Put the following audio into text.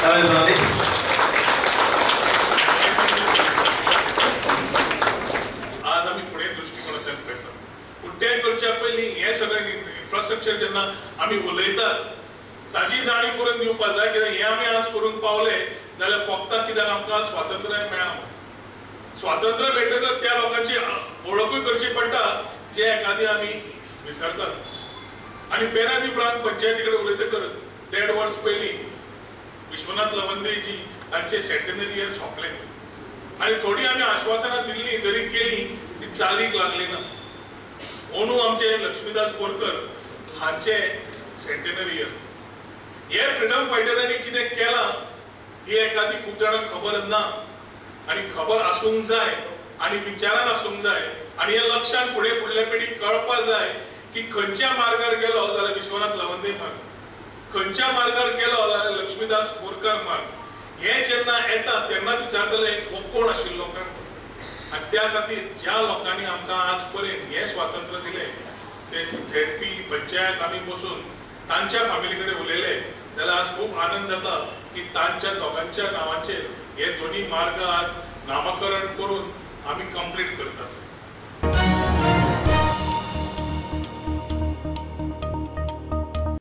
आज आमी फुडें दृश्टिकोनांतल्यान पळयतात, पूण तें करच्या पयलीं हें सगळें इन्फ्रास्ट्रक्चर जेन्ना आमी उलयतात ताजी जाणीव करून दिवपाक जाय. कित्याक हें आमी आज करूंक पावले जाल्यार फक्त कित्याक आमकां स्वातंत्र्य मेळ्ळां. स्वातंत्र्य मेळटकच त्या लोकांची वळखूय करची पडटा जे एखादी आमी विसरतात. आनी पेरादी उपरांत पंचायती कडेन उलयतकच 1.5 वर्स पयलीं विश्वनाथ लवंदेजी तांचे सेंटेनरी इयर सोंपलें आनी थोडी आमी आश्वासनां दिल्लीं जरी केली ती चालीक लागली ना. अंदू आमचे लक्ष्मीदास बोरकर हांचे सेंटेनरी इयर. हे फ्रिडम फायटरांनी कितें केलां ही एखादी खूब जाणांक खबर ना आनी खबर आसूंक जाय आनी विचारान आसूंक जाय आनी हे लक्षान फुडें फुडल्या पिढीक कळपा जाय की खंयच्या मार्गार गेलो जाल्यार विश्वनाथ लवंदे मार्ग, खंयच्या मार्गार गेलो जाल्यार लक्ष्मीदास बोरकर मार्ग. हे जेन्ना येता तेन्नाच विचारतले हो कोण आशिल्लो काय. आनी त्या खातीर ज्या लोकांनी आमकां आज पर्यंत हें स्वातंत्र्य दिलें ते झेडपी पंचायत आमी बसून तांच्या फामिली कडेन उलयले जाल्यार आज खूब आनंद जाता की तांच्या दोगांच्या नांवांचेर हे दोन्ही मार्ग आज नामकरण करून आमी कंप्लीट करतात.